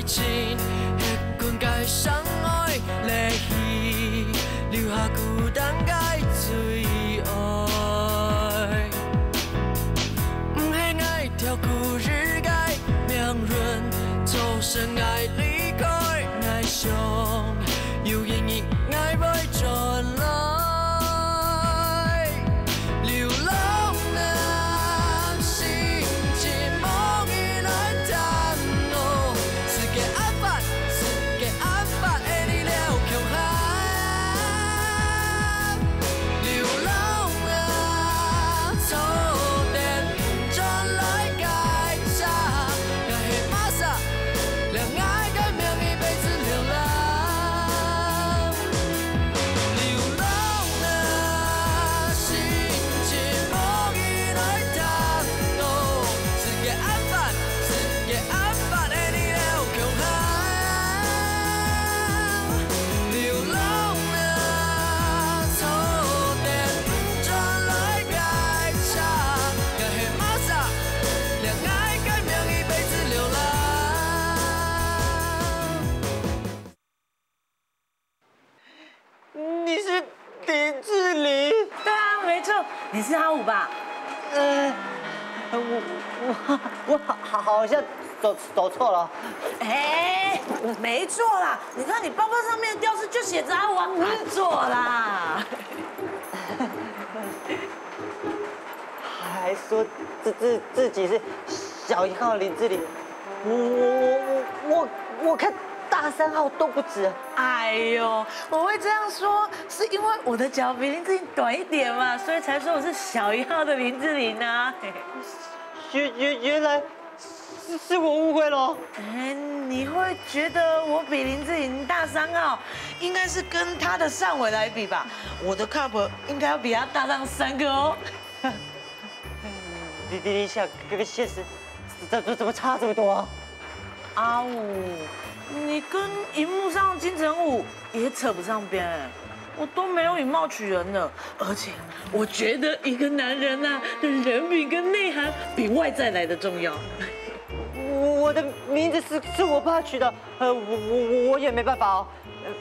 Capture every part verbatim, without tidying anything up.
盡歇睏个相愛，離去，留下孤單个最愛。毋係𠊎跳過日个命運，造成𠊎離開，𠊎想有一日𠊎會轉來。 流浪啊，心情無人來聽哦。世界恁闊，世界恁闊，愛你了共下。流浪啊，坐電轉來該車，𠊎係麼儕，了𠊎个名一輩子流浪。 流浪啊，心情無人來聽哦。世界恁闊，世界恁闊，愛你了共下。流浪啊，坐電轉來該車，𠊎係麼儕，了𠊎个名一輩子流浪。 你是林志玲？對啊，沒錯，你是阿武吧？呃，我我我好好像走走錯了。哎，沒錯啦，你看你包包上面的吊飾就寫著阿武啊，沒錯啦。還說自自自己是小一號林志玲，我我我我我看大三號都不止。哎呦，我會這樣說，是因為我的腳比林志玲短一點嘛，所以才說我是小一號的林志玲啊。原原原來是是我誤會了。哎，你會覺得我比林志玲大三號，應該是跟她的上圍來比吧？我的 cup 應該要比她大上三個哦。 你你你想，跟跟現實怎怎怎麼差這麼多啊？阿武，你跟螢幕上金城武也扯不上邊欸，我都沒有以貌取人了。而且我覺得一個男人啊，的人品跟內涵比外在來的重要。我我的名字是是我爸取的，呃，我我我我也沒辦法哦。呃，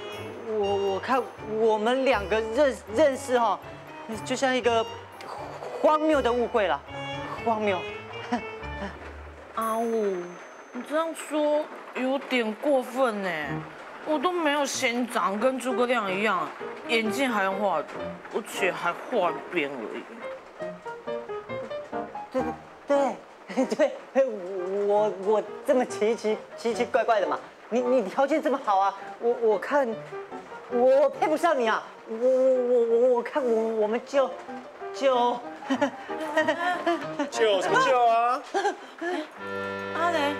我我看我們兩個認認識哈，就像一個 荒謬的誤會啦，荒謬。阿武，你這樣說有點過分呢。我都沒有心臟跟諸葛亮一樣，眼鏡還要畫，而且還畫一邊而已。對對對，我我這麼奇奇奇奇怪怪的嘛， 你你條件這麼好啊，我我看我配不上你啊，我我我我看我我們就就就什麼就啊？阿雷，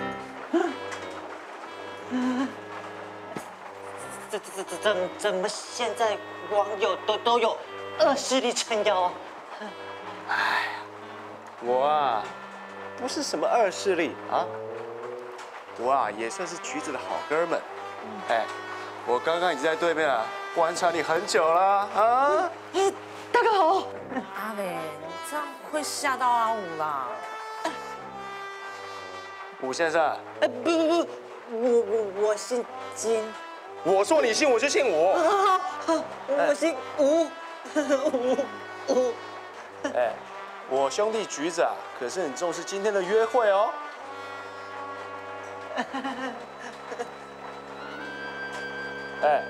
這這這這怎怎麼現在網友都都有惡勢力撐腰啊？哎呀，我啊，不是什麼惡勢力啊，我啊也算是橘子的好哥們。哎，我剛剛已經在對面啊觀察你很久了啊。大哥好。阿雷，你這樣會嚇到阿武啦。武先生，哎，不不不，我我我姓金。我說你姓，我就姓武。啊，我姓吳，吳吳。 哎，我兄弟橘子啊，可是很重視今天的約會哦。哎，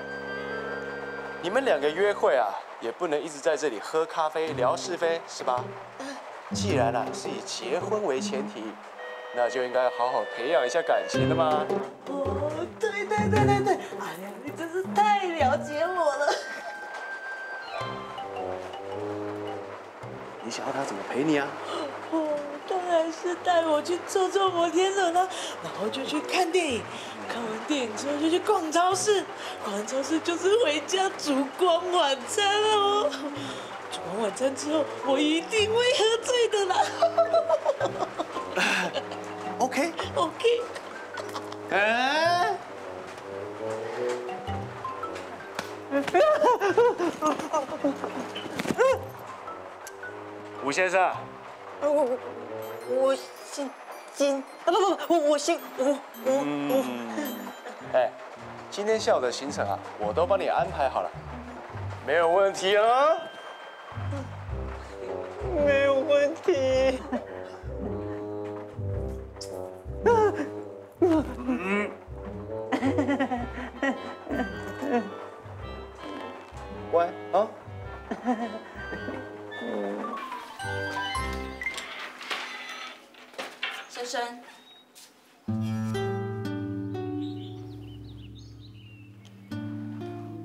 你們兩個約會啊，也不能一直在這裡喝咖啡聊是非，是吧？既然啊是以結婚為前提，那就應該好好培養一下感情的嘛。哦，對對對對對，哎呀，你真是太了解我了。你想要他怎麼陪你啊？哦，當然是帶我去坐坐摩天輪啊，然後就去看電影，看完電影之後就去逛超市，逛完超市就是回家燭光晚餐哦。燭光晚餐之後，我一定會喝醉的啦。OK，OK。哎。吴先生，我我我姓金啊，不不不，我我姓吴吴吴。哎，今天下午的行程啊，我都帮你安排好了，没有问题啊，没有问题。嗯，乖啊。深深，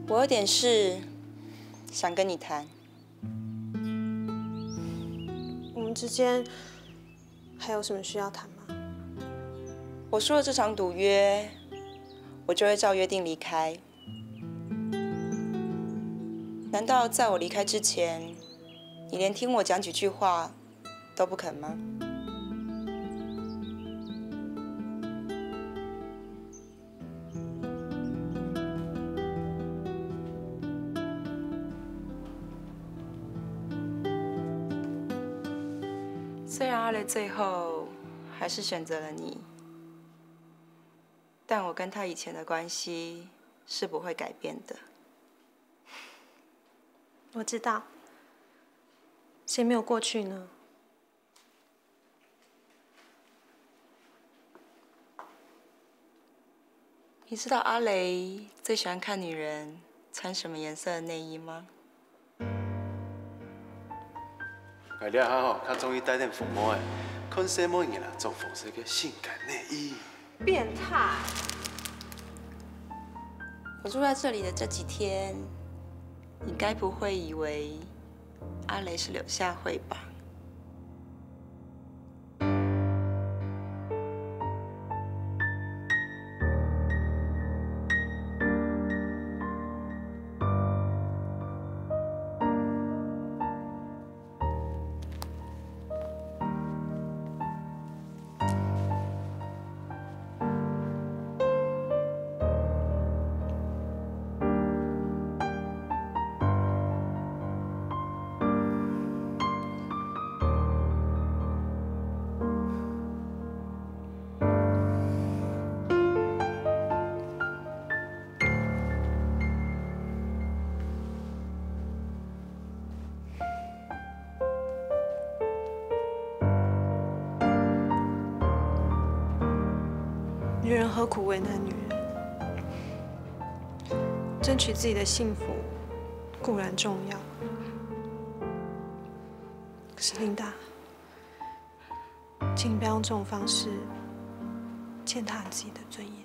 我有点事想跟你谈。我们之间还有什么需要谈吗？我输了这场赌约，我就会照约定离开。难道在我离开之前，你连听我讲几句话都不肯吗？虽然阿雷最后还是选择了你，但我跟他以前的关系是不会改变的。我知道，谁没有过去呢？你知道阿雷最喜欢看女人穿什么颜色的内衣吗？ 哎，你看哈，他终于带点红包哎，看什么人啊，做粉色个性感内衣。变态！我住在这里的这几天，你该不会以为阿雷是柳下惠吧？女人何苦为难女人？争取自己的幸福固然重要，可是琳达，请你不要用这种方式践踏你自己的尊严。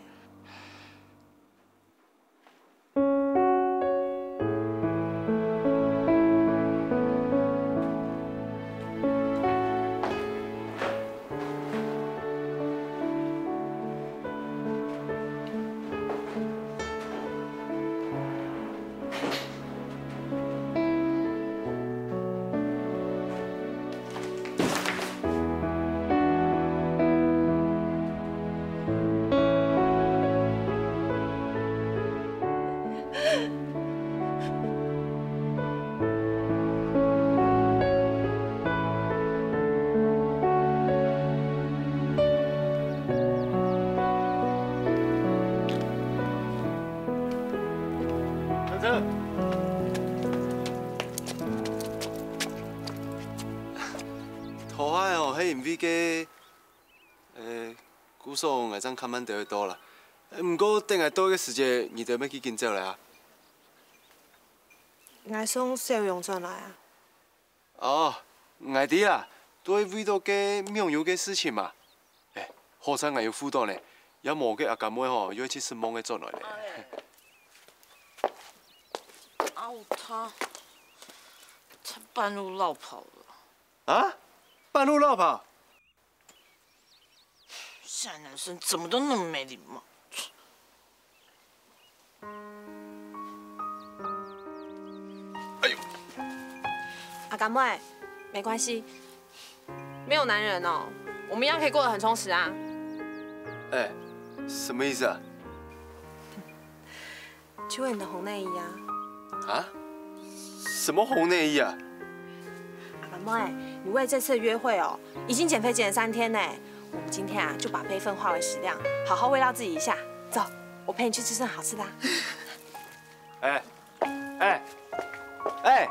上车。头海哦，係因為个，呃，故所𠊎正較慢兜仔到啦。毋過等𠊎到个時節，你兜乜已經走了啊？ 𠊎送小勇轉來啊。哦，𠊎知啦，都係為著該網友个事情嘛。哎，好彩𠊎有赴到呢，若無該阿甘妹吼，又會去失望个轉來咧。啊，他，他半路落跑了。啊？半路落跑？ 现在男生怎么都那么没礼貌。阿甘妹，没关系，没有男人哦，我们一样可以过得很充实啊。哎，什么意思啊？去问你的红内衣啊。啊？什么红内衣啊？阿甘妹，你为这次约会哦，已经减肥减了三天呢。我们今天啊，就把备份化为食量，好好慰劳自己一下。走。我陪你去吃顿好吃的啊。哎，哎，哎，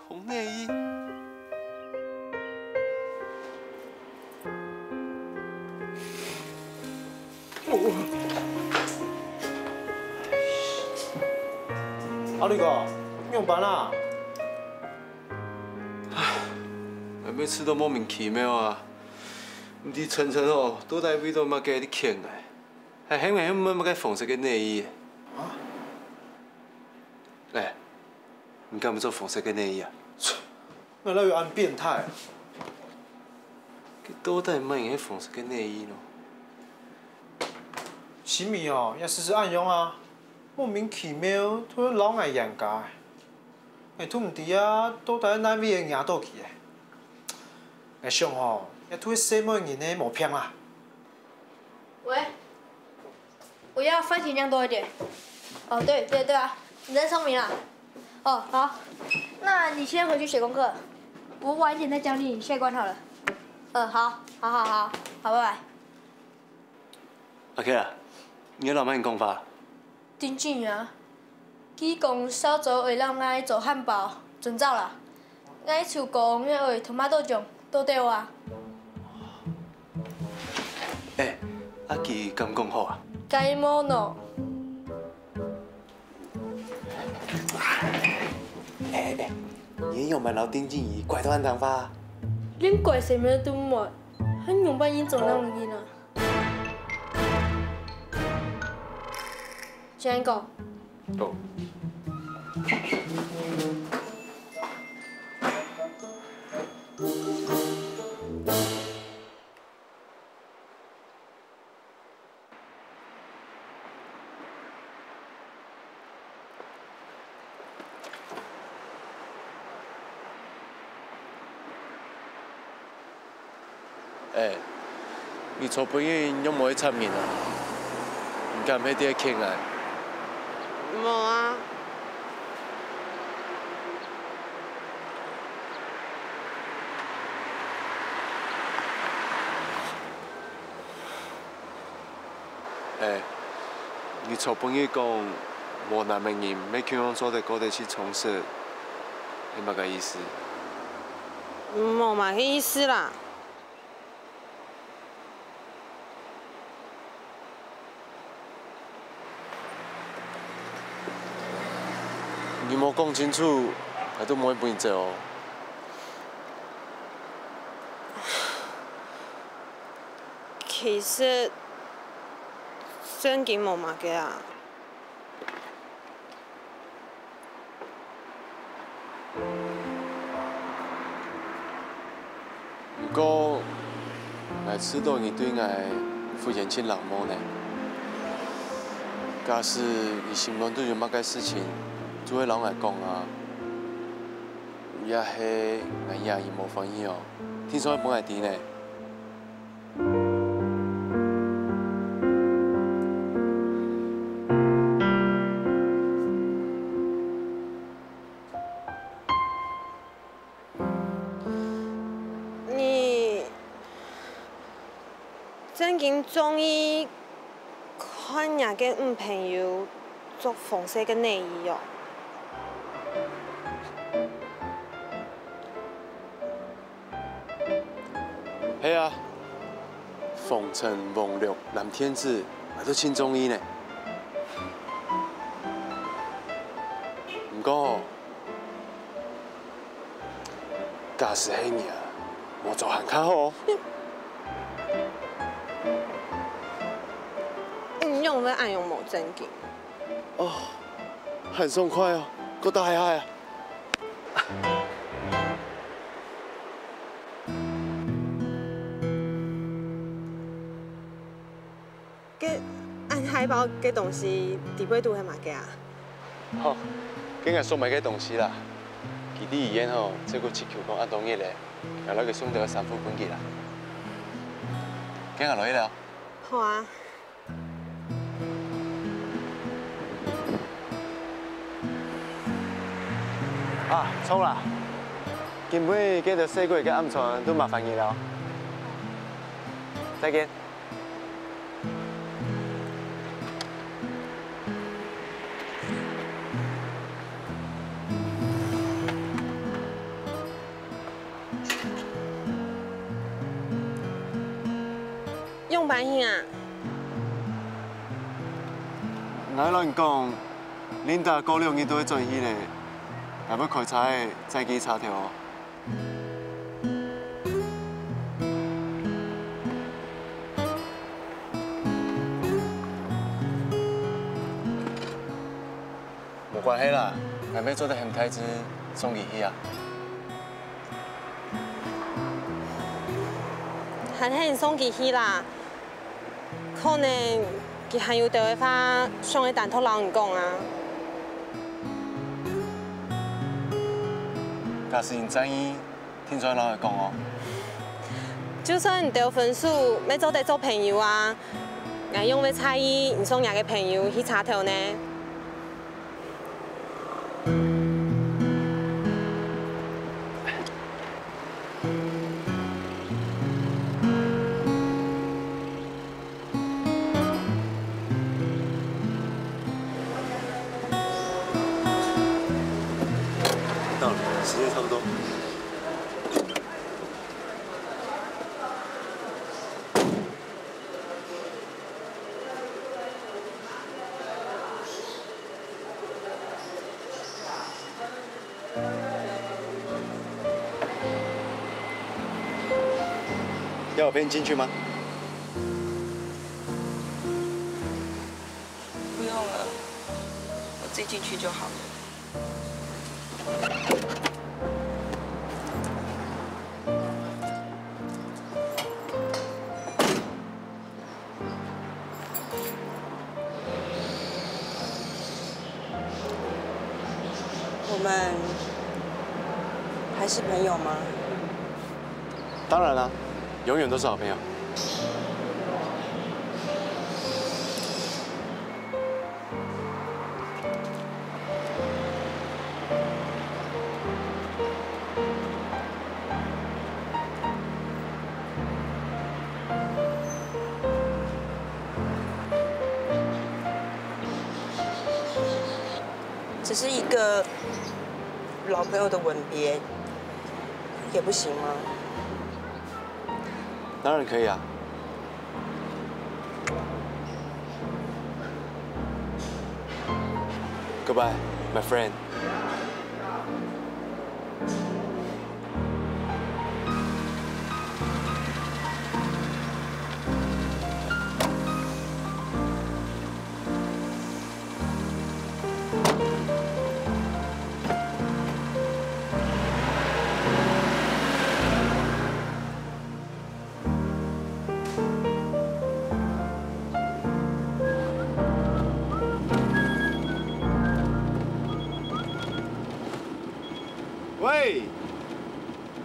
红内衣。阿力哥，你仰般啊？哎，每次都莫名其妙啊！ 毋知晨晨吼，到底為著麼个你譴𠊎，還喊𠊎去買麼个紅色个內衣。啊？哎，你敢有著紅色个內衣啊？哪有恁變態啊？佢到底買麼个紅色个內衣呢？心怡哦，也時時恁樣啊，莫名其妙，都會摎𠊎冤家。 𠊎都毋知啊，到底哪位會惹到佢欸。𠊎想吼，這都係細妹人个毛病啊。喂，我要番茄醬多一點。哦，對對對啊，你真聰明啊。哦，好，那你先回去寫功課，我晚一點再教你下一關好了。嗯，好，好好好，好，拜拜。 阿K啊，你摎麼人講話？丁靜怡啊，佢講韶早會摎𠊎做漢堡，準走啦。𠊎就講𠊎愛tomato醬，都對啊。哎，啊佢敢講好啊？該無喏。 哎哎，你仰般摎丁靜怡怪到恁聽話？連怪聲乜都無，還仰般人做男人啊？先講。哦。 哎，你昨晡日仰無去插人啊？你敢係在譴𠊎？無啊。 哎，你昨晡日講無男个人乜共樣做得過得去充實，係麼个意思？無麼个意思啦。 你無講清楚，𠊎都毋會分你走哦。其實，正經無麼个啊。 毋過，𠊎試著你對𠊎忽然盡冷漠呢。假使你心內肚有麼个事情，就愛摎𠊎講啊。也係𠊎惹你無歡喜哦，定著愛分𠊎知呢。 你正經中意看若个女朋友著紅色个內衣哦？ 係啊，紅塵黃綠藍靛紫，𠊎都盡中意呢。毋過，假使係你啊，無著還較好哦。你仰會恁樣無正經？哦，還爽快哦，過大海海啊！ 該恁大包个東西，底背肚係麼个啊？吼，該𠊎所買个東西啦。佢李醫院吼，照顧地球講恁多日咧，𠊎摎佢送兜衫褲分佢啦。該𠊎落去了。好啊。 啊，著啦！今晡日該兜細鬼个暗餐都麻煩你了。再見。仰般形啊？𠊎摎你講，Linda過兩日就會轉去咧，𠊎愛開車仔載佢去車頭哦。 無關係啦，𠊎乜做得喊大志送佢去啊。喊你送佢去啦，可能佢還有兜仔話想愛單獨摎你講啊。假使你在意， 定著摎𠊎講哦。就算你兜分手，乜做得做朋友啊。𠊎仰會在意你送若个朋友去車頭呢？ 到了，時間差不多。要我陪你進去嗎？不用了，我自己進去就好了。 我們還是朋友嗎？當然啦，永遠都是好朋友。 只是一個老朋友的吻別，也不行嗎？當然可以啊。Goodbye, my friend. 喂，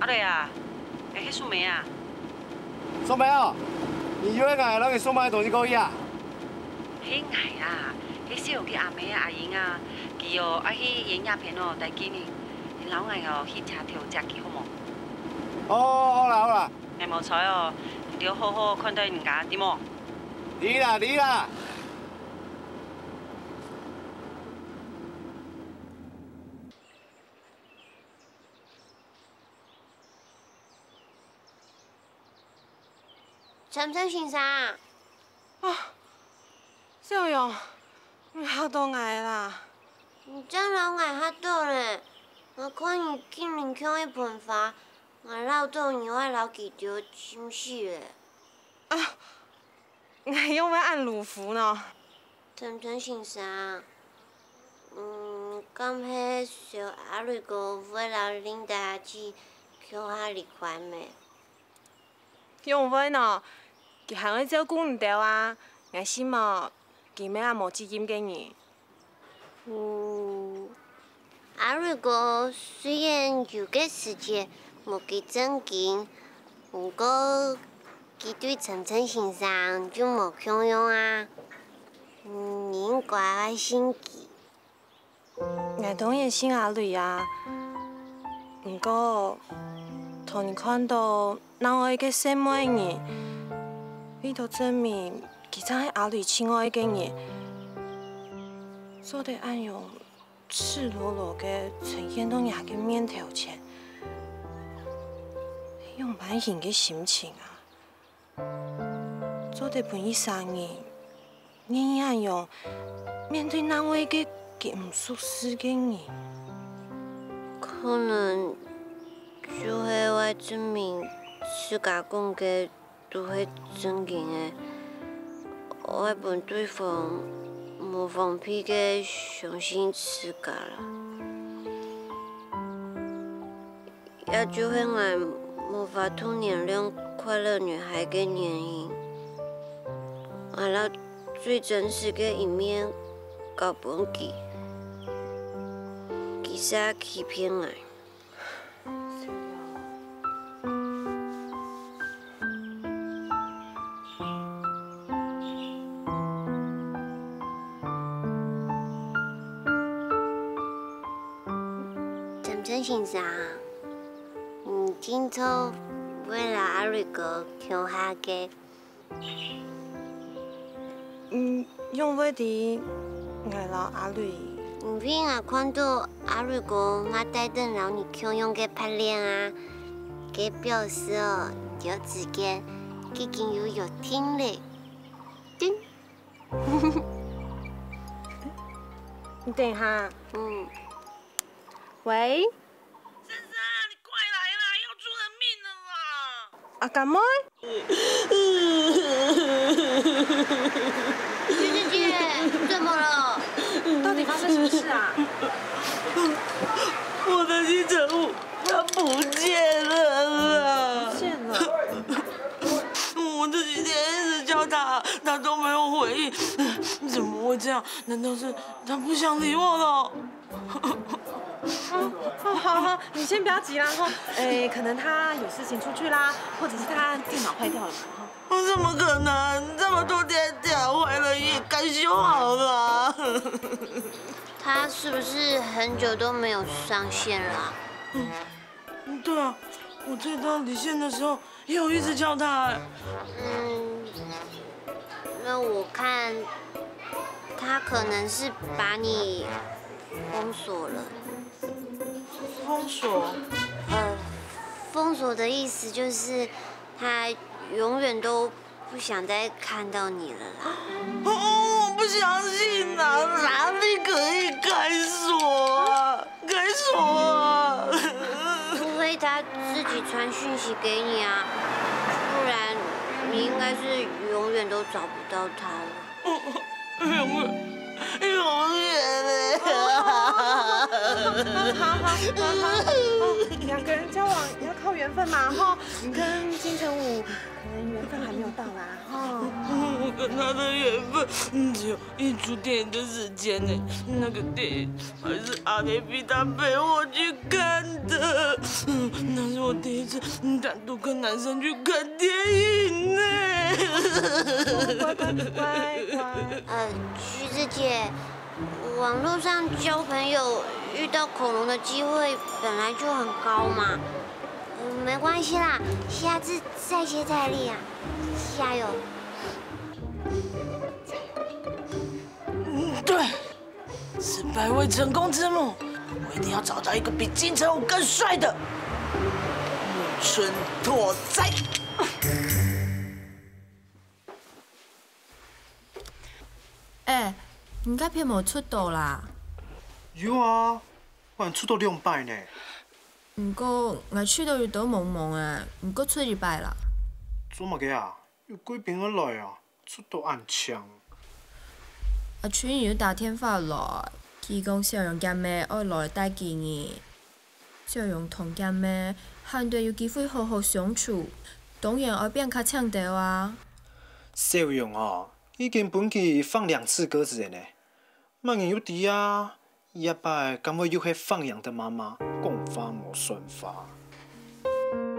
阿瑞啊，欸，係素梅啊？素梅啊，你約𠊎，摎你送麼个東西過去啊？係𠊎啊，係小勇个阿姆啊，阿英啊，佢哦愛去演藝片哦，帶佢呢，你摎𠊎哦去車頭接佢好無？哦，好啦好啦。𠊎無在哦，你兜好好看待人家，知無？知啦知啦。 晨晨先生。啊，小勇，你嚇著𠊎啦！你正摎𠊎嚇著咧！𠊎看你竟然像一盆花，𠊎恅著你愛摎佢兜尋死咧。啊，𠊎仰會恁魯夫呢？ 晨晨先生，嗯，敢係小阿瑞哥會摎Linda姊共下離開咩？仰會呢？佢還愛照顧你兜啊！𠊎信無，佢乜恁無責任个人。嗯， 阿瑞哥雖然有个時節無幾正經，毋過佢對晨晨先生就無共樣啊。你應該愛信佢。𠊎當然信阿瑞啊，毋過，當你看著另外一個細妹人，為著證明佢正係阿雷親愛个人，做得恁樣赤裸裸个呈現到若个面頭前，係用麼人个心情啊？做得分一儕人願意恁樣面對另外个佢毋熟識个人，可能就係愛證明自家講个 都係正經个，愛分對方無防備个相信自家啦。這就係𠊎無法度原諒快樂女孩个原因。𠊎摎最真實个一面交分佢，佢煞欺騙𠊎。 陳真先生，你今朝會摎阿瑞哥共下个？嗯，仰會知𠊎摎阿瑞？因為𠊎看到阿瑞哥也戴等摎你共樣个白領啊，該表示哦，你个指尖已經有約定了。 叮。你等一下。嗯。喂？先生，你快來啦，要出人命了啦！阿甘妹？菊姐姐，怎麼了？到底發生什麼事啊？我的金城武，他不見了啦！不見了？ 我這幾天一直叫他，他都沒有回應，怎麼會這樣？難道是他不想理我了？嗯，哦，好好，你先不要急啦哈。誒，可能他有事情出去啦，或者是他電腦壞掉了嘛哈。怎麼可能？這麼多電腦壞了也該修好了啊。他是不是很久都沒有上線了啊？ 嗯，對啊，我在他離線的時候也有一直叫他欸。嗯，那我看他可能是把你封鎖了。封鎖？呃，封鎖的意思就是他永远都 不想再看到你了啦。哦，我不相信啊！哪裡可以開鎖啊？開鎖啊！除非他自己傳訊息給你啊，不然你應該是永远都找不到他了。永远，永远嘞！好好好好，哦，两个人交往要靠缘分嘛，吼。你跟金城武可能缘分还没有到啦，吼。我跟他的缘分，嗯，只有一出电影的时间呢。那个电影还是阿雷比他陪我去看的，嗯，那是我第一次，嗯，单独跟男生去看电影呢。乖乖乖乖。呃，橘子姐，网络上交朋友遇到恐龙的机会本来就很高嘛。嗯，没关系啦，下次再接再厉啊，加油！嗯，对，失败为成功之母，我一定要找到一个比金城武更帅的木村拓哉。 欸，你該片無出到啦？有啊，我還出到兩擺呢。毋過，𠊎試著有兜濛濛仔，毋過出一擺啦。做麼个啊？有貴賓愛來啊，出到恁靚。阿春又打電話來，佢講小勇厥姆愛來帶佢呢。 小勇同厥姆還得有機會好好相處，當然愛變較靚兜啊。小勇哦，已經分佢放兩次鴿子了呢，麼人又知啊？這擺敢會又係放羊的媽媽，講話無算話。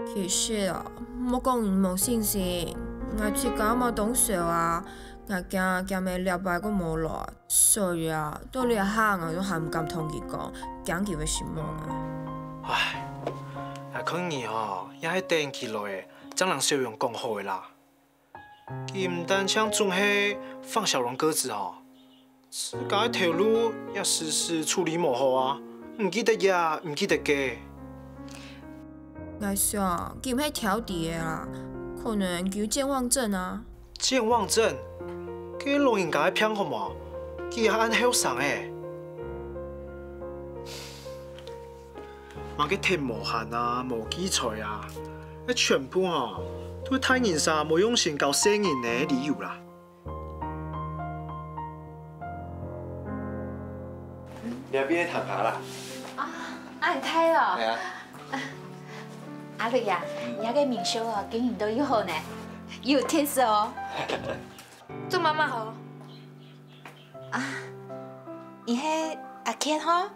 其實啊，莫講你無信心，𠊎自家嘛當愁啊，𠊎驚厥姆這擺過無來。 所以啊，到這下𠊎都還毋敢同佢講，驚佢會失望啊。唉，𠊎看你吼，也係等佢來，正摎小勇講好个啦。佢毋單淨總係放小龍鴿子哦，自家个頭路也時時處理無好啊，毋記得這，毋記得該。𠊎想，佢毋係調皮个啦，可能佢有健忘症啊。健忘症？該老人家个病好無？佢還恁後生欸！ 麼个忒無閒啊，無記才啊，這全部吼，都係大人儕無用心教細人个理由啦。你這邊个談下啦。啊，恁大哦。係啊。阿瑞啊，你這个民宿哦，經營到又好呢，又有特色哦。 做媽媽好。啊，你係阿健吼？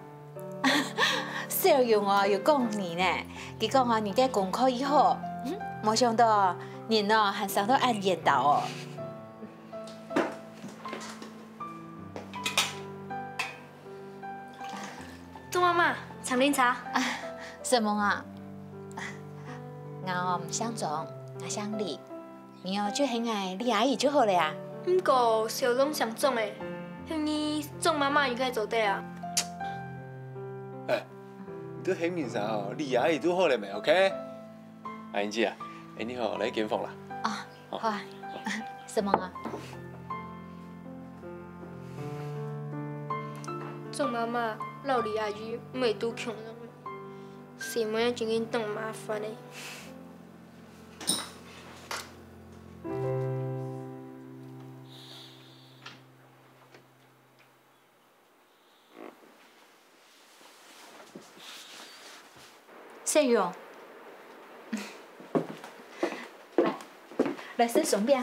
小勇哦，有講你呢。佢講哦，你个功課已好，嗯，無想到哦，人哦，還生到恁緣投哦。做媽媽，請啉茶。啊，承蒙啊。𠊎哦，毋姓鍾，𠊎姓李。 你哦，就喊𠊎李阿姨就好了啊。毋過小勇姓鍾欸，喊你鍾媽媽應該做得啊。哎，你都喊人儕哦，李阿姨就好了咩？OK？阿英姐啊，哎，你好，來間房啦。啊，好啊，承蒙啊。鍾媽媽摎李阿姨毋係都共樣，細妹真經當麻煩欸。 小勇，來，來食鬆餅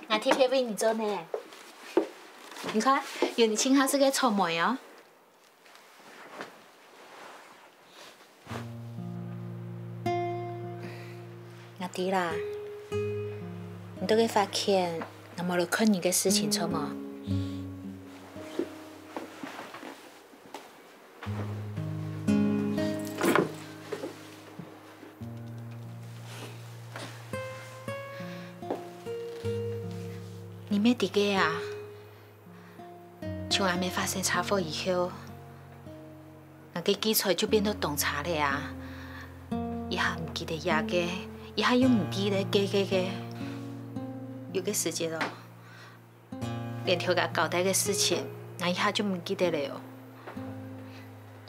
，𠊎特別為你做呢。你看，有你盡好食个草莓哦。 𠊎知啦，你都會發現𠊎無來看你个事情，著無？你乜知个啊？ 像阿姆發生車禍以後，𠊎个記才就變到當差了啊！一下毋記得這个，一下又毋記得該个个。有个時節哦，連頭家交代个事情，𠊎一下就毋記得了哦。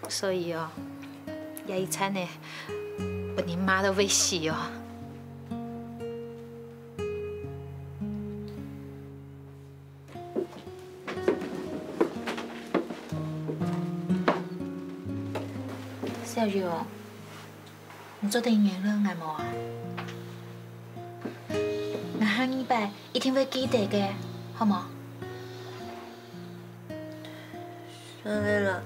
所以哦，這一餐呢，分人罵到會死哦。 小勇，你做得原諒𠊎無啊？𠊎下二擺一定會記得个，好無？算了啦，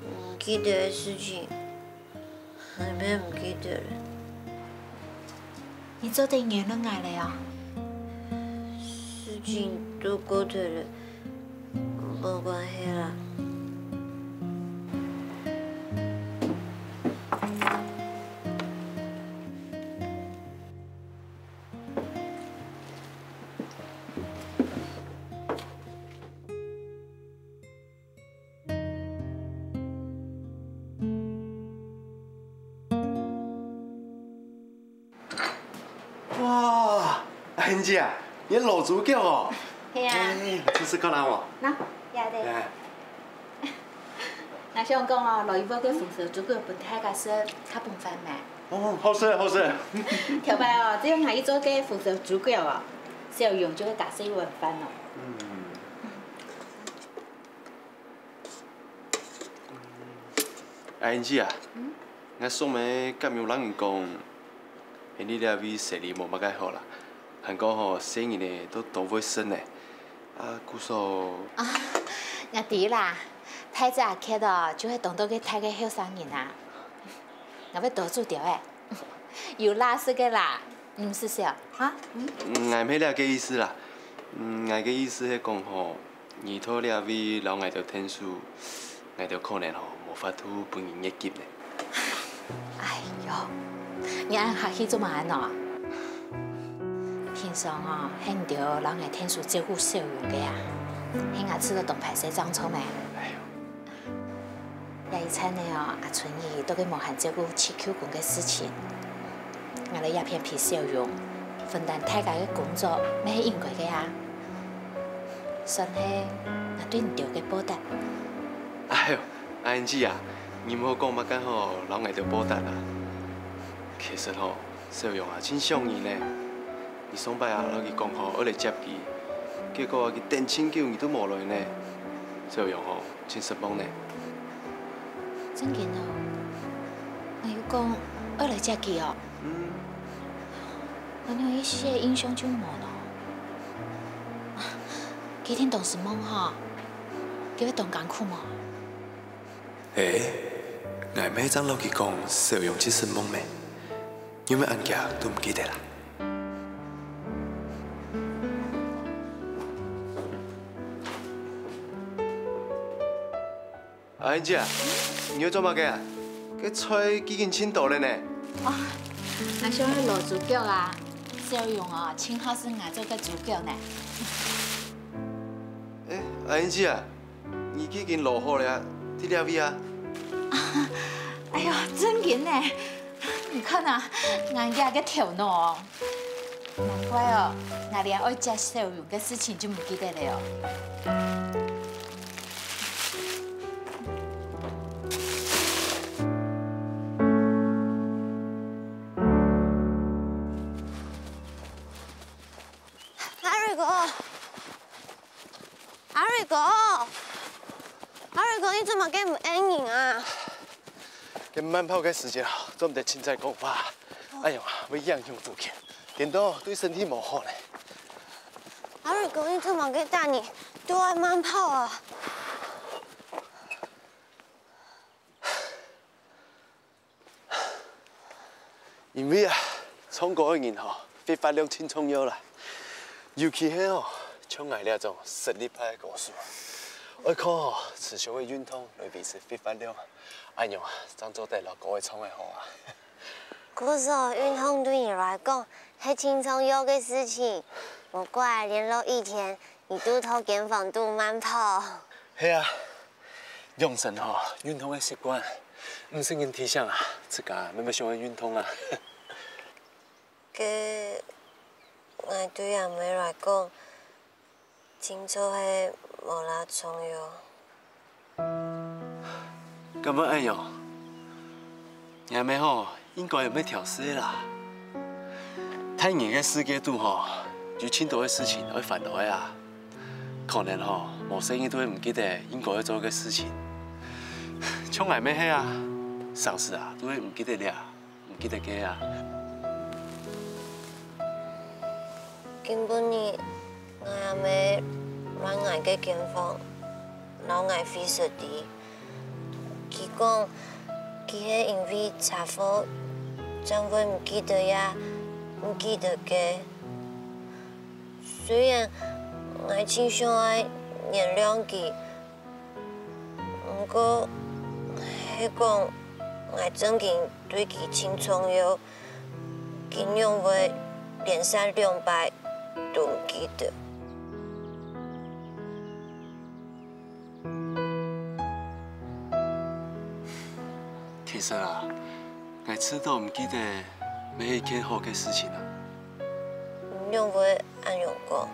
毋記得个事情， 𠊎乜毋記得了。你做得原諒𠊎了啊？事情都過忒了，無關係啦。 哇，阿英姐啊，你个老豬腳哦！係啊。哎，試試看啊無？吶，這个。哎。𠊎想講哦，摎一鑊个紅燒豬腳分大家食，較方便咩？哦，好食，好食。頭擺哦，只要𠊎一做个紅燒豬腳哦，小勇就會加食一碗飯哦。嗯。 阿英姐啊，𠊎上擺敢有摎你講，係你這位生理無麼个好啦，還講吼，細人仔都當會食呢。啊，故所……啊，𠊎知啦，大隻阿傑哦，就係當多个大个後生人啊。𠊎會多煮兜仔，有罅食个啦，你毋使愁，哈？嗯。𠊎毋係這个意思啦，嗯，𠊎个意思係講吼， 你到這位摎𠊎兜𢯭手，𠊎兜可能吼無法度分你月給呢。哎喲，你恁客氣做麼个呢？平常哦，係你兜摎𠊎𢯭手照顧小勇个啊，係𠊎自家當歹勢正著咩？哎喲，這一陣仔哦，阿春姨都係無閒照顧徐舅公个事情，𠊎來這片陪小勇，分擔大家个工作，乜係應該个啊。算係𠊎對你兜个報答。哎喲，阿英姊啊，你毋好講麼个吼，摎𠊎兜報答啊。其實吼，小勇啊，盡想你呢。 你上擺啊，摎佢講吼，愛來接佢，結果啊，佢等盡久你都無來呢。小勇吼，盡失望呢。正經哦，𠊎有講愛來接佢哦。嗯。𠊎仰一息印象就無咯。佢一定當失望吼，佢會當艱苦無？ 欸，𠊎毋係正摎佢講小勇盡失望咩？仰會恁遽都毋記得啦？阿英姊啊，你愛做麼个啊？該菜已經盡多了呢。哦，𠊎想愛滷豬腳啊，小勇哦，盡好食𠊎做个豬腳呢。欸，阿英姊啊， 你既經滷好了啊，在這位啊。哎喲，正經呢！你看啊，𠊎這个頭腦哦，難怪哦，𠊎連愛接小勇个事情就毋記得了哦。阿瑞哥， 阿瑞哥，阿瑞哥，你做麼个毋應人啊？該慢跑个時節啊，做毋得凊彩講話，恁樣啊，會影響復健，顛倒對身體無好呢。阿瑞哥，你做麼个逐日都愛慢跑啊？ 因為啊，唱歌个人吼，肺活量盡重要啦。尤其係吼，像𠊎這種實力派个歌手，愛靠吼持續个運動來維持肺活量，恁樣啊，正做得摎歌仔唱得好啊。故所運動對你來講係盡重要个事情，無怪連續一天 你都在間房肚慢跑。係啊，養成吼運動个習慣，毋使人提醒啊，自家慢慢想愛運動啊。該𠊎對阿姆來講，靜坐係無罅重要。 敢會恁樣？若姆吼，應該毋會挑事啦。大人个世界肚吼，有盡多个事情愛煩惱个啊。可能吼，無細義都會毋記得應該愛做个事情。像𠊎乜係啊，常時啊，都會毋記得這， 毋記得該啊。今晡日，𠊎阿姆來𠊎个間房，摎𠊎會失禮。佢講，佢係因為車禍，正會毋記得這，毋記得該。雖然𠊎盡想愛原諒佢， 毋過，係講𠊎正經對佢盡重要，佢仰會連續兩擺都毋記得？其實啊，𠊎試著毋記得乜係一件好个事情啊。你仰會恁樣講？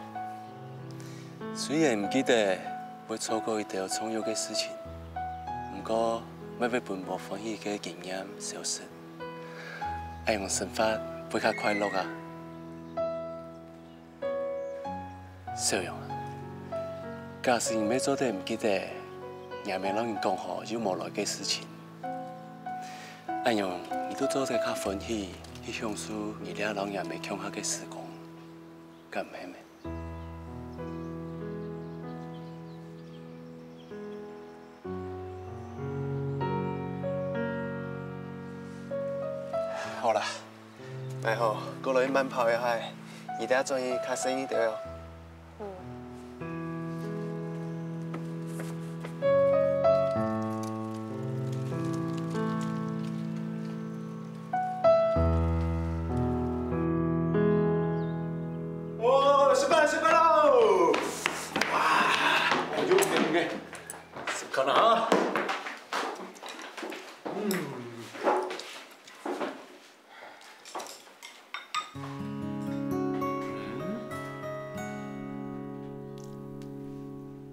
雖然毋記得 會錯過一兜重要个事情，毋過乜會分無歡喜个經驗消失，恁樣生活會較快樂啊。小勇啊，假使你乜做得毋記得若姆摎你講好又無來个事情，恁樣你就做得較歡喜去享受你這摎若姆共下个時光，敢毋係咩？ 好啦，𠊎吼，過來慢跑一下，你等下轉去較細義兜哦。嗯。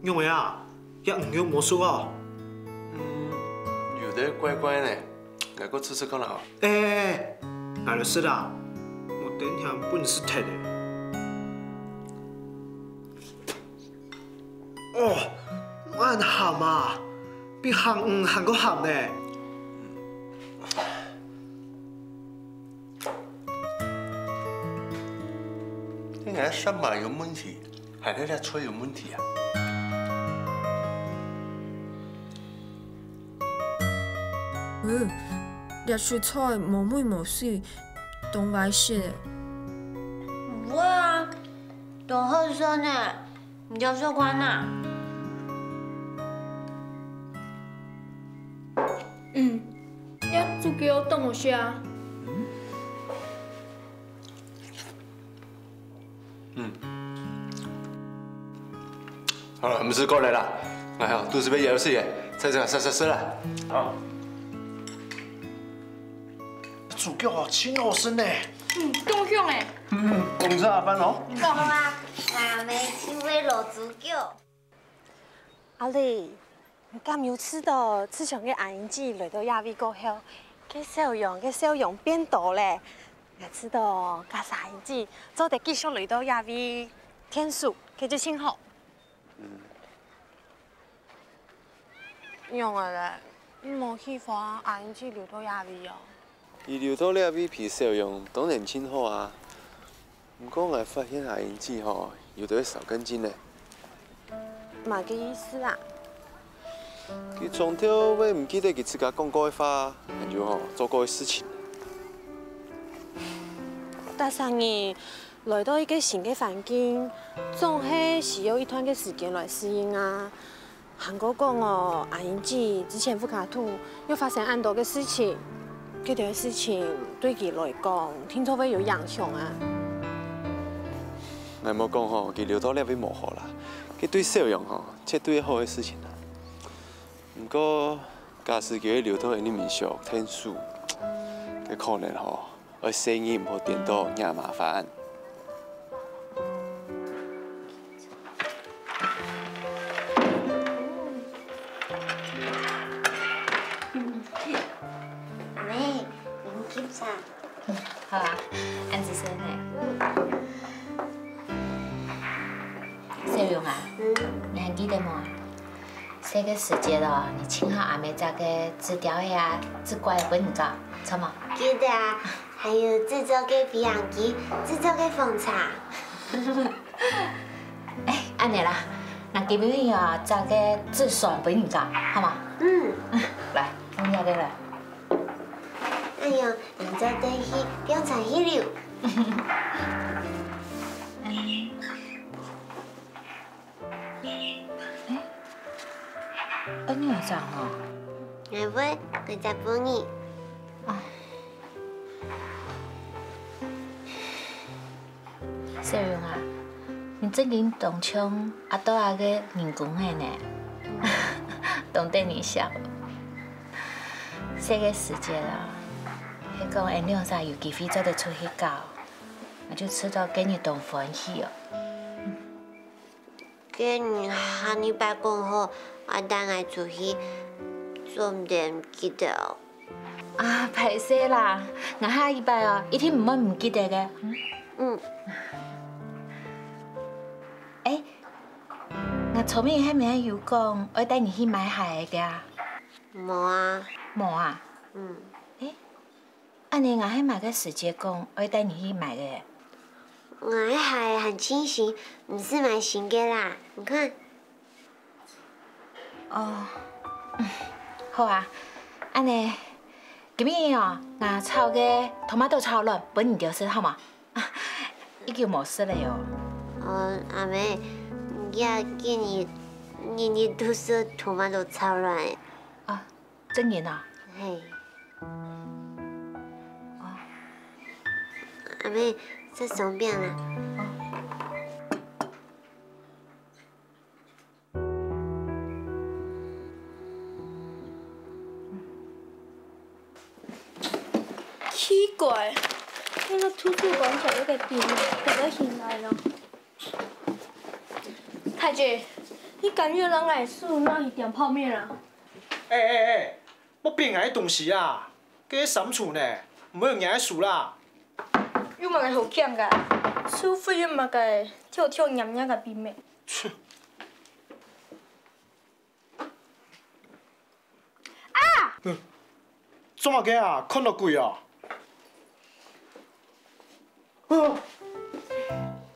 仰仔啊？這魚肉無熟哦？嗯，有兜怪怪呢，𠊎過試試看啦吼。哎，𠊎來食啦，莫等下分你食忒咧。哦，恁鹹啊，比鹹魚還過鹹呢。 該𠊎个舌嫲有問題，還係這菜有問題啊？嗯，這水菜無味無水，當壞食。毋會啊，當好食呢，你有食看啊？嗯，這豬腳當好食啊。 嗯。好了，毋使講了啦。哎呀，肚屎也枵死咧，快快食食食啦。好。豬腳哦，真好食呢。嗯，當香欸。嗯，公事阿班哦。講啊，阿姆真會摎豬腳。 阿麗，你敢有試著自從該阿英姊來到這位過後，該小楊个笑容變多咧？𠊎試著該阿英姊做得繼續來到這位𢯭手，該就盡好。嗯。仰仔咧？你無喜歡阿英姊留到這位哦？ 佢留到這位陪小楊當然盡好啊。毋過𠊎發現阿英姊吼，有兜少根筋呢。麼个意思啊？佢長透會毋記得佢自家講過个話，還有吼做過个事情。逐儕人來到一個新个環境，總係需要一段个時間來適應啊。 還過講哦，阿英姊之前屋下肚又發生恁多个事情，該兜个事情對佢來講，定著會有影響啊。𠊎無講吼，佢留到這位無好啦，該對小楊吼，絕對係好个事情啦。毋過，假使佢會留到𠊎面前𢯭手，該可能吼， 愛細義毋好顛倒惹麻煩。喂，你急啥？好啊，恁仔細呢。小勇啊，你還記得無啊？細个時節哦，你盡好阿姆紮个紙條仔啊、紙枴仔分你搞，著無？記得啊， 還有紙做个飛行機，紙做个風車。哎，恁仔啦，𠊎今晡日哦，紮个紙船分你搞，好無？嗯。來，用這个來。哎喲，你做得去，放長去溜。哎，恁仔正吼。𠊎會，𠊎紮分你。啊。 小勇啊，你正經當像阿多仔个人公仔呢，當得人惜哦。細个時節啊，係講𠊎兩儕有機會做得出去搞，𠊎就試著該日當歡喜哦。 該你下二擺講好，愛帶𠊎出去，做毋得毋記得哦。啊，歹勢啦，𠊎下二擺哦，一定毋會毋記得个。嗯。哎，𠊎昨晡日係毋係有講愛帶你去買鞋仔个啊？無啊。無啊？嗯。哎， 恁仔𠊎係麼个時節講愛帶你去買个？𠊎个鞋還盡新，毋使買新个啦，你看。哦，嗯，好啊，恁仔，今晡日哦，𠊎炒个tomato炒卵分你兜食好無？已經無食了哦。哦，阿姆，你這幾日日日都食tomato炒卵欸。啊， 正經啊？係。哦。阿姆，食鬆餅啦。哦。奇怪，該個圖書館少一個筆，等下先來咯。 太君，你敢有摎𠊎手拿去點泡麵啊？哎哎哎，莫變𠊎个東西啊！該係衫櫥呢，毋會有人个手啦。有麼个好驚个？除非有麼个偷偷摸摸个秘密。切！啊！嗯，做麼个啊？看著鬼哦！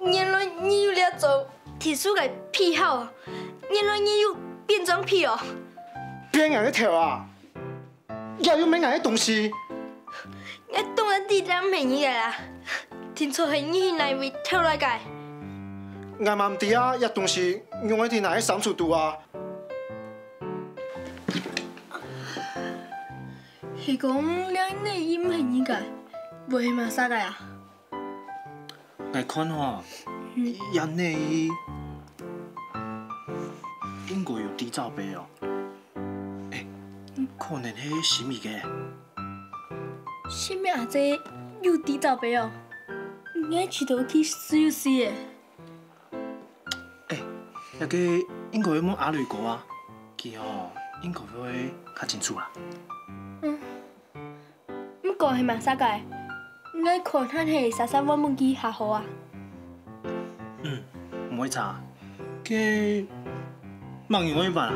原來你有這種特殊个癖好啊！原來你有變裝癖哦！變𠊎个頭啊！這又毋係𠊎个東西！𠊎當然知這毋係你个啦，定著係你去哪位偷來个。𠊎嘛毋知啊，這東西仰會在𠊎个衫櫥肚啊！係講這內衣毋係你个，會係麼儕个啊？ 𠊎看吼，嗯。這內衣應該有地罩杯哦。欸，可能係心怡个。心怡阿姊有地罩杯哦？𠊎試著佢試又試个。欸，這个應該愛問阿雷哥啊，佢吼應該會較清楚啦。嗯。 毋過係麼儕个？𠊎看還係煞煞問問佢較好啊。嗯，毋會差。該麼人愛辦啊？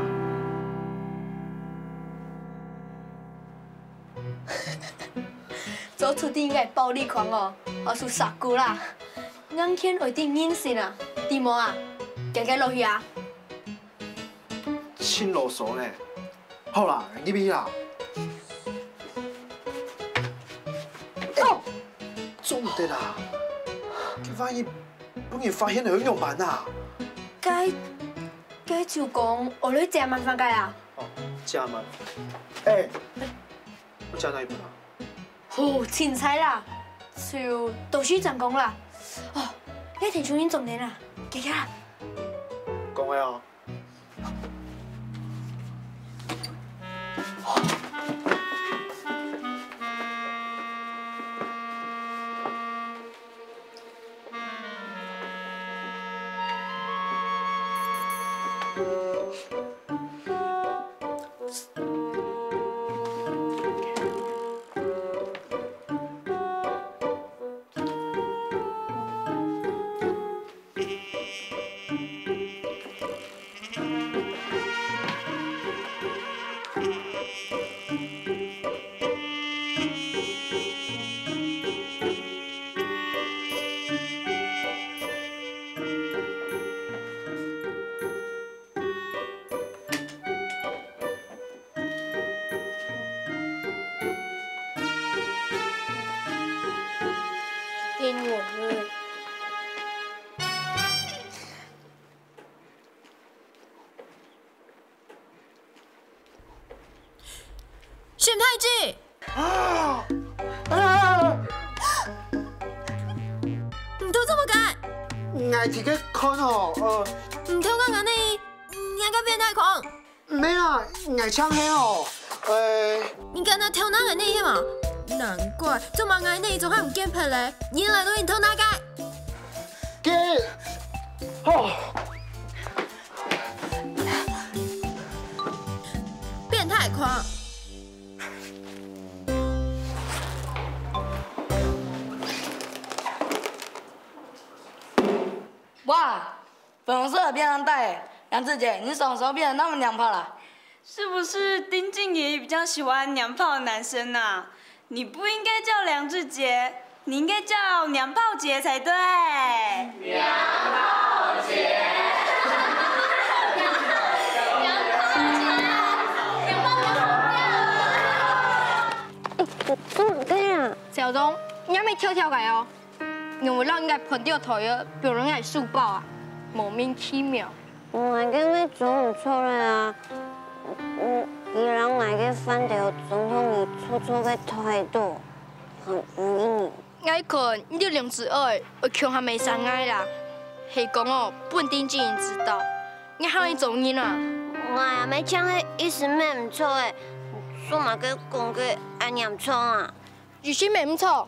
做出這个暴力狂哦，好輸殺過啦！硬件愛定人性啊，知無啊？遽遽落去啊！ 盡囉嗦呢。好啦，入去啦。哦，做毋得啦！該萬一分人發現了，愛仰般啊？該，該就講，愛來借麻煩个啊。哦，借麻煩。欸，愛借哪一本啊？ 吼，凊彩啦，就多謝專工啦。哦，這天就人總店啦，遽遽啦。講个哦。 沈太志！啊！啊！你偷做麼个？𠊎在該看吼，呃，你偷看𠊎个內衣，你這个變態狂！ 毋係啊，𠊎淨係哦，呃，你敢拿偷拿𠊎內衣嘛？難怪，做麼个𠊎內衣總還毋見忒咧？原來都你偷拿个！該，哦，變態狂！哇！ 粉紅色的便當袋耶，梁志杰，你什麼時候變得那麼娘炮了？是不是丁靜怡比較喜歡娘炮的男生啊？你不應該叫梁志杰，你應該叫娘炮杰才對。娘炮杰。娘炮杰，娘炮娘炮。欸，做麼个啊？小鍾，你還沒跳跳改哦。 仰會摎你个粄條袋仔放落𠊎書包啊？莫名其妙。𠊎个乜裝毋著咧啊！嗯，佢摎𠊎个飯條裝到你臭臭个袋肚，還有你。𠊎看你兩子哀，愛共下賣相𠊎啦。係講哦，分丁靜怡知道，你還會做人啊？𠊎也乜淨係一時乜毋著欸，做麼个講个恁嚴重啊？一時乜毋著？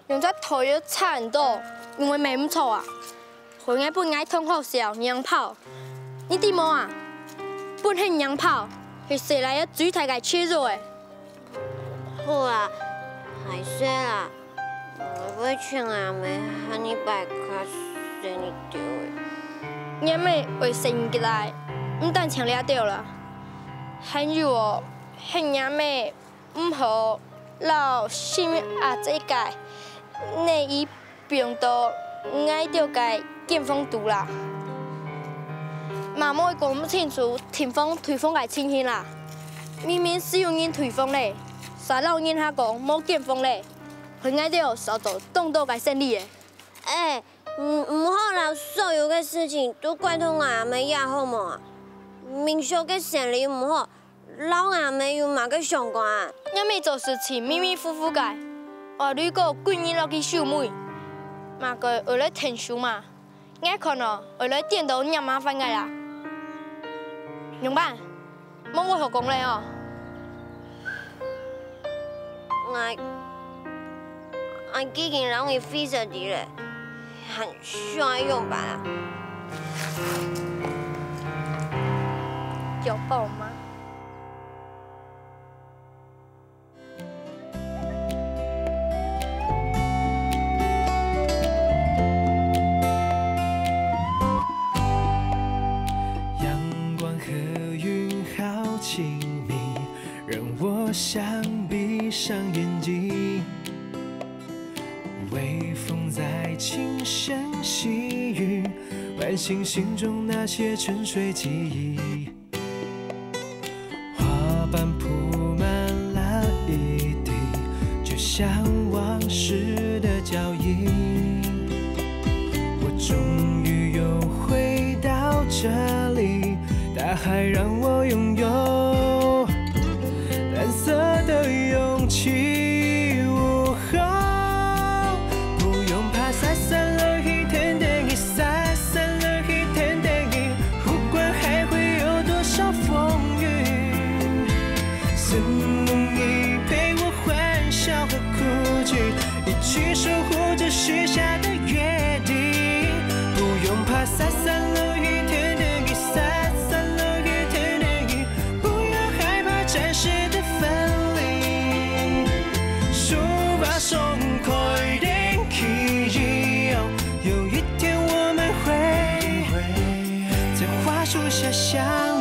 用隻袋仔插你到，仰會乜毋著啊？害𠊎分𠊎同學笑娘炮。你知無啊？分核㖸爆，係細賴仔最大个罪過欸。好啊，壞勢啦，𠊎會請吾姆下二擺較細義兜仔。若姆會細義个啦，毋單淨這兜啦，還有哦，核㖸仔 毋好摎細妹阿姊个內衣放到𠊎兜个間房肚啦。嘛莫講毋清楚訂房退房个情形啦。明明係有人退房咧，煞摎人客講無間房咧，害𠊎兜少做當多个生理欸。欸，毋，毋好摎所有个事情都怪到吾姆這好無啊？明曉个生理毋好， 摎吾姆有麼个相關？若姆做事情迷迷糊糊个，愛累過歸日落去愁眉，麼个愛來𢯭手嘛？𠊎看哦，愛來顛倒若麻煩个啦。仰般？無話好講咧哦。𠊎，𠊎既經摎你會失禮咧， 還想愛仰般啊？有夠嗎？阳光和云好亲密，让我想闭上眼睛。 微风在轻声细语，唤醒心中那些沉睡记忆。花瓣铺满了一地，就像往事的脚印。我终于又回到这里，大海让我拥有 蓝色的勇气。哦吼，不用怕洒散了一天的雨，洒散了一天的雨，不管还会有多少风雨，生命里陪我欢笑和哭泣，一起守护着许下的约定。不用怕洒散了一天的雨，洒散了一天的雨， 不要害怕暂时的分离，手把手开天记忆，有一天我们会在花树下相